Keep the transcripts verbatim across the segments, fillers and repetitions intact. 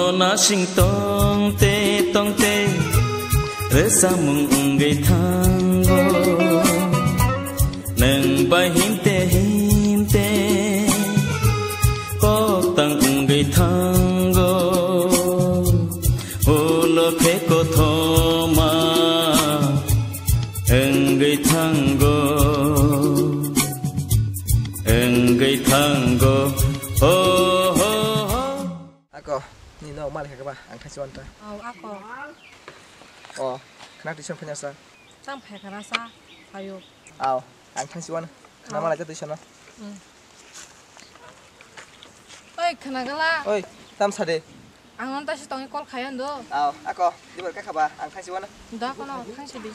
Nasing tongte tongte rwchapmung wngwi thango, nwng bai himte himte kok tang wngwi thango, ulo khe kothoma wngwi thango, wngwi thango, ho, ho, ho. Ako, ni nok mal khe ba, ang thangsi wan ta. Au, ako. O, khna twi song phina sa. Tang phai khana sa, ayo. Au, ang thangsi wan. Khna mal ta twi sono. Hmm. Oi, khna gala. Oi, tam sa de. Ang non ta si tongi call khayan do. Au, ako, di bar ka khaba, ang thangsi wan. Da kono, thangsi di.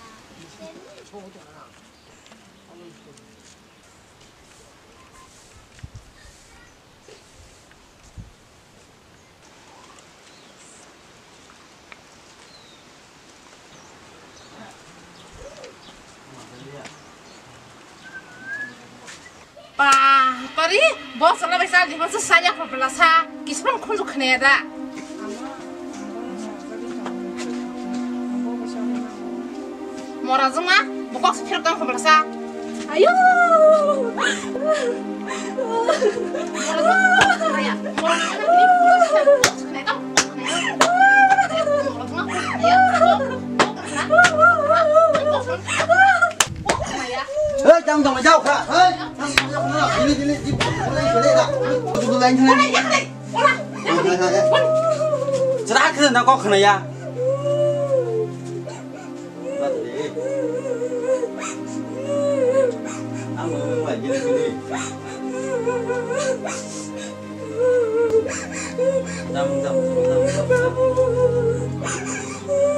Pa, pari, boss la bai sa, di boss sa ya pala sa, kispan khunju khne da. Mora juma, bokok se phirok tang pala sa. Ayo! Hei, tang tong jao kha. Hei, tang tong jao kha. Ini, ini, di, mulai, mulai, dah. Betul, betul, lain, lain. Cerah kena nak kau kena ya.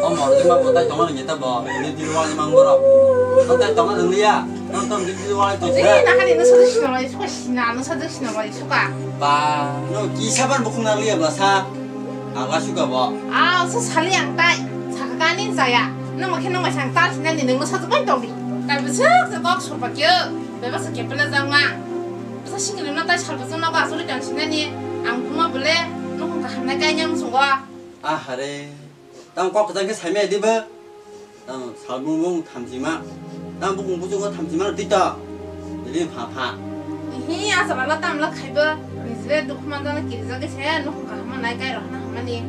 O morjima bo tai tongo nini ta bo, ini di luar ni mang borok. O tai tongo nang liya. Nonton di luar tu. Ini nak ada ini sudah sih, suka sih, nah, sudah sih, suka. Ba, no, kisa ban bukhung nang liya ba sa. Aga suka bo. Ah, so sali ang tai. Sakani saya. Nang makhe nang masang tal sinani nang sa bai tong di. Kai besek se kok sur pakyo. Beba se kepela jang ma. Sa singri na tai sal besek na ba suri kan sinani. Ang kuma bole nang kaham na kai nyang sungo. Ah, hare. Tang kok jang ke sai me di ba. Tang salbung bung thamchima. Tang bukung buchungo thamchima twi to. Bili pha pha. Hi, asa bala tam la khaiba. Nijle dukh man jana kiri jage se, nuk kaham nai kai rohna hamani.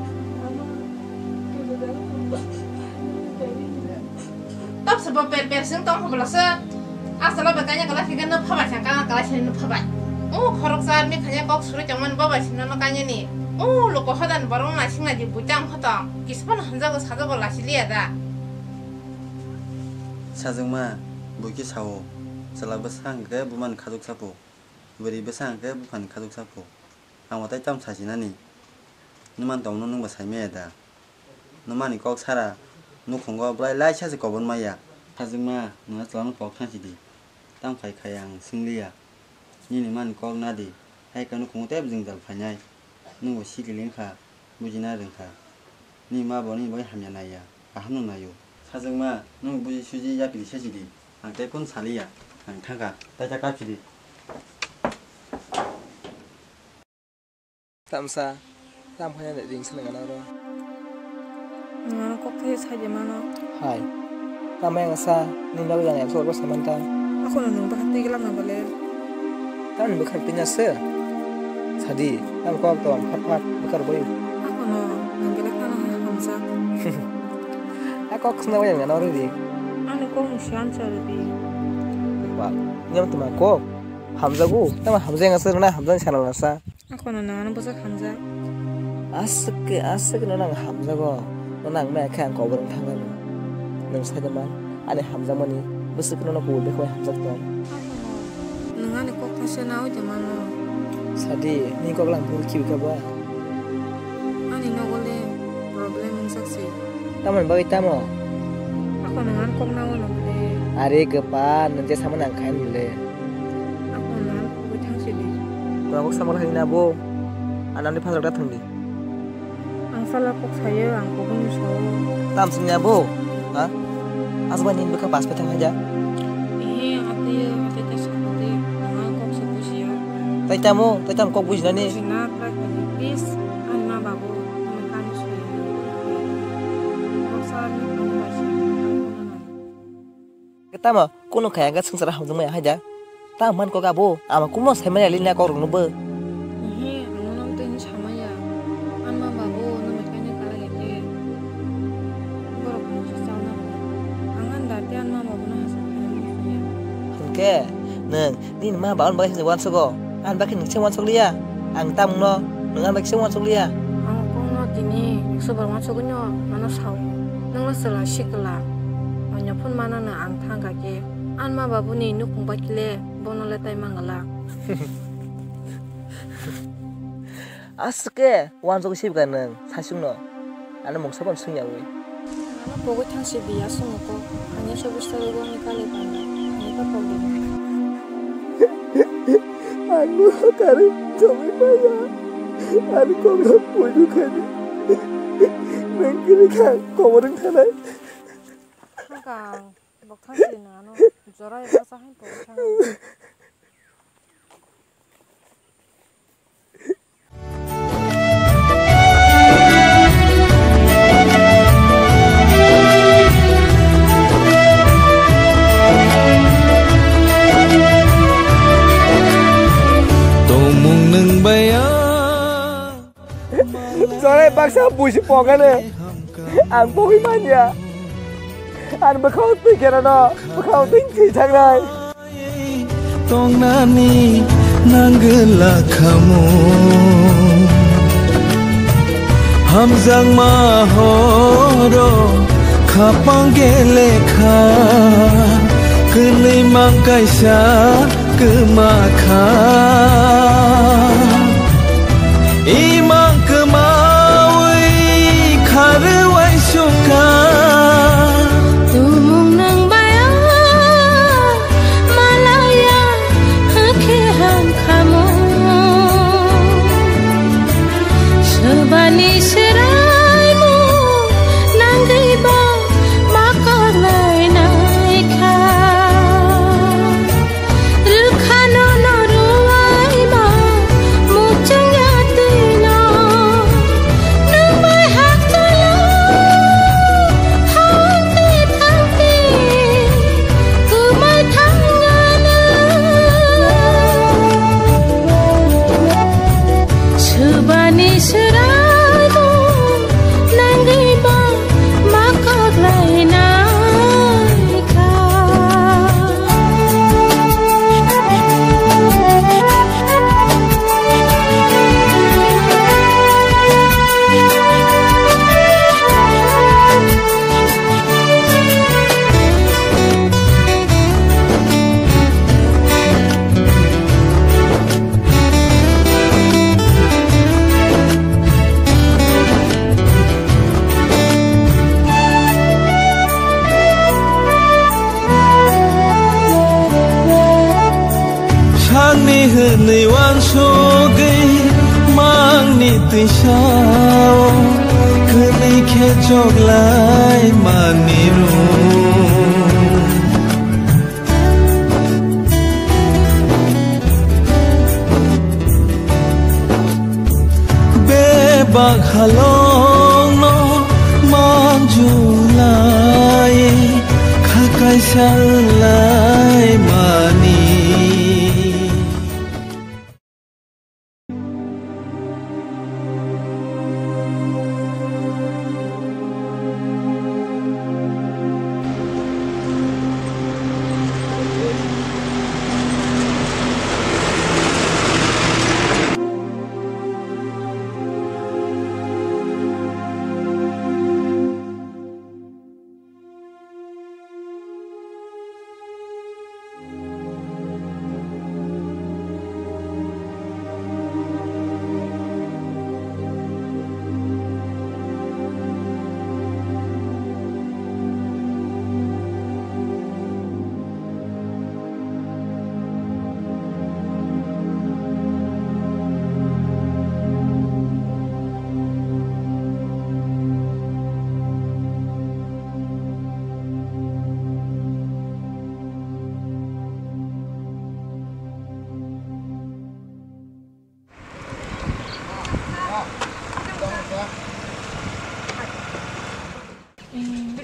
Tap se bo per per sing tong hobla se. Asa la ba kanya kala khige no phabai sang kala kala se no phabai. O khorok sar mi khanya kok suri tongman babai sino no kanya ni. O loko hodan borong na sing na di bujang khotong. Kispan hanjago sajago lasi liya da. Sajwkma, buikhe sao, chwla bwsa hwnkhe bumani khajwk sapo, bwrwi bwsa hwnkhe buphani khajwk sapo. Ang bo tai tamo sachinani? Nwmani tongmano nwngbo saimaya da? Nwmani kok sara nukhungo bwlai laisa se kobor maya. Sajwkma, nwng chwlano kok thansidi. Tamo khai khai ang swngliya. Nini mani kok nadi, hai khe nukhungo tei bwswng jal phainai. Nwngbo sikili wngkha, bujina rwngkha. Nini ma bo nini bagwi hamya naiya, kahamno naio. Sajwkma, nwng buji suji yapili sesidi. Ang tei kunu saliya, ang thangkha, tei ta kaphidi. Tamsa, tam khaina ring swnang gana oro. Nwng ano kok thai sai de mano. Hai. Tamo yang sa, ni nogwi yang ekso oro sai manta. Ako no nwng bwkha twi glam na bole. Tamni bwkha twi na se. Sadi, tam kok to, phat phat, bwkha rwbayu. Ako no, nwng belai kheno hamjak. A kok khna yang gana oro di. Ani kok no siyan sa di. Wa, nyam tuma kok. Hamjago, tamo hamjak yang sa, na hamjak sana na sa. Akono nang ano bwswk hamjak. Aswk khe, aswk no nang hamjago. No nang maya khe ang kobor wng thangna no. Nwng sai de man, ani hamjakmani bwswk no no kubui bwkhwlai hamjak tong. Akono nwng ani kok thaisa naui de mano. Sadi, nini kok lang bul khibi kha ba? Ani nogo le problem wngjak se. Tamoni bagwi tamo? Akono nwng ani kok naui no bole. Are kwpan, nwng je samani ang khai mole. Akono nwng ani kok bai thang sidi. Nwng kok sama khe na bo. Anamni phajak da thangdi. Ang sala kok sayo, ang kok no sao. Tam sini abo? Ha? Asba ni bwkha bas pethang haja. Ehe, ate, ate ta sakate, ang kok sa bujiya. Tai tamo, tai tam kok bujinani? Bujina try khaidi, please, ani ma babu, ani kha. Tamo kunu khaya hwnkhe swngchar hamjakmaya hai da. Tamo man kok abo, ama kumo saimanya lina kok rokno bo. Ehe, ang nono tei hinwi samaya. Anma babu, nwng bai kainwi kala ya khe. Borok no se chal nango. Ang ani da tei anma babu no hachal khainani khainai. Hwnkhe, nwng nini ma babu ni bagwi se uansugo. Ani bagwi nwng se uansuk liya. Ang tamung no, nwng ani bagwi se uansuk liya. Ang kok no tini, ekso bar uansugwi no, ano sao. Nwng no chwla sikla. Onya phone mana no ang thang kha khe. Anma babu ni nukhung bai kile, bono le tai mangala. Aswk khe uansugwi sibga nwng saichung no. Ano mungsa phano swngyawi. Ano pogwi thang si biya swngo kok. Ani sobo sari go ani kali panda. Ani pa pogwi. Ano kari jomi maya. Ani kok no puju khani. Nwng kiri kha koborwng thanai. Thangkang. Bok thang si nwng ano jora ya sa hai pogwi thang. Tongmung nwng bai ang. Jorai baksa buisi pogane. Ang pogwi manya. Ang bwkhao twi khe rano, bwkhao twi thwi thangnai. Tongnani nangwla khamu. Hamjakma horo khapang gelekha. Kwnwi mang kaisa kwma kha. Imang kwmawi kharwi sukha. Tumung nang baya malaya hakhe ham khamu. Sobani seraimu nangwi ba makorlai naikha. Rwkhano no rwaiba muchungya twino. Nwng bai hakchalo hangti thangti kwmai thangano. Swbani swraibo nangwiba ma koklainai kha. Sakni hwnwi uansugwi mangni twisao, hwnwi khe choklai mani rw. Bebak halongno manjulai, kha kaisa wnglaimani.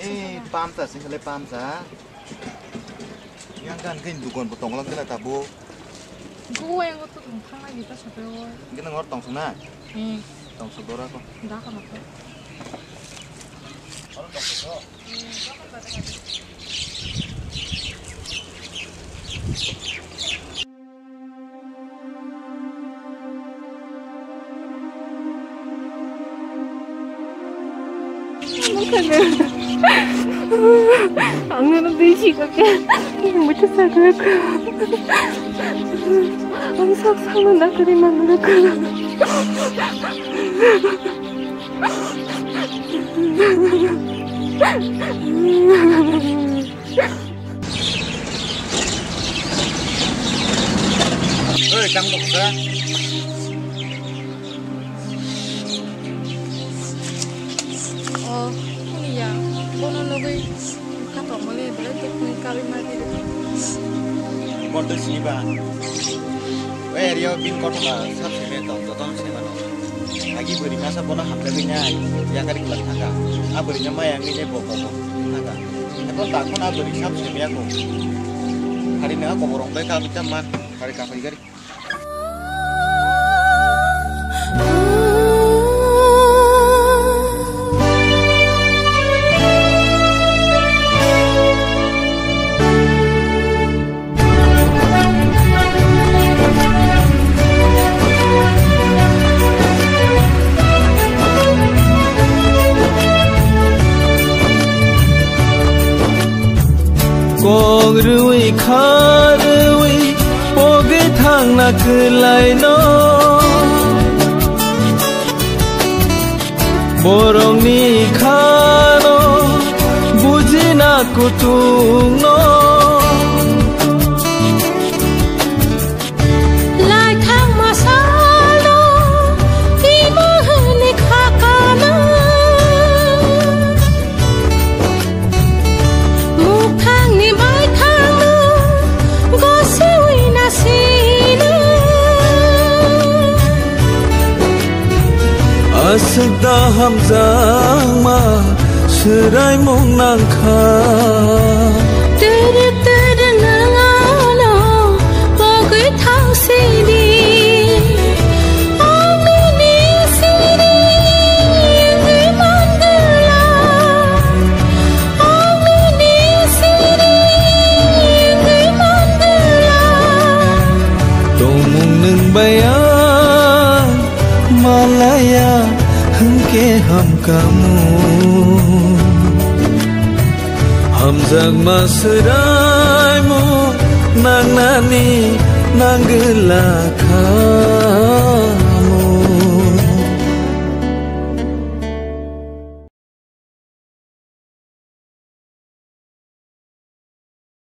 Eh, pamsa, sing kali pamsa. Yang kan kain dugon bo tonglam tela tabo. Bo yang to tong thang lagi ta sape o. Gina ngor tong sung na? Hmm. Tong su dora ko. Da ko na ko. Oro tong su. Ang na nang dei si ka kya? Ang mucha sa ka. Ang sak sak na na kari man na ka. Oi, tang boksa. Oh, ya, bono nugui. Katok mole belai tuk ni kabi mati de. Bondo sini ba. Oi, area bin kotor ma sab sini tong, tong sini ba. Agi bwrwi masa bono hamjagwi nai, yakari kwlak thangkha. A bwrwino maya wngwi nai bo, bo, bo thangkha. Eko takhon a bwrwi sab semiya kho. Hari nang koborok bai kha bita man, hari kaphai gari. Kok rwi kha rwi pogwi thangna kwlaino. Borokni khano bujina kutung no. Laithang masalo imo hwnwi khakano. Mukhangni baithangno gosiwi nasino. Aswk da hamjakma swraimung nangkha. Twrwk twrwk nwng ano pogwi thang sidi. Ang nini siri wngwi mangwlak. Ang nini siri wngwi mangwlak. Tongmung nwng bai ang malaya hwnkhe hamkhamu. Hamjakma swraimung nangnani nangwlakha.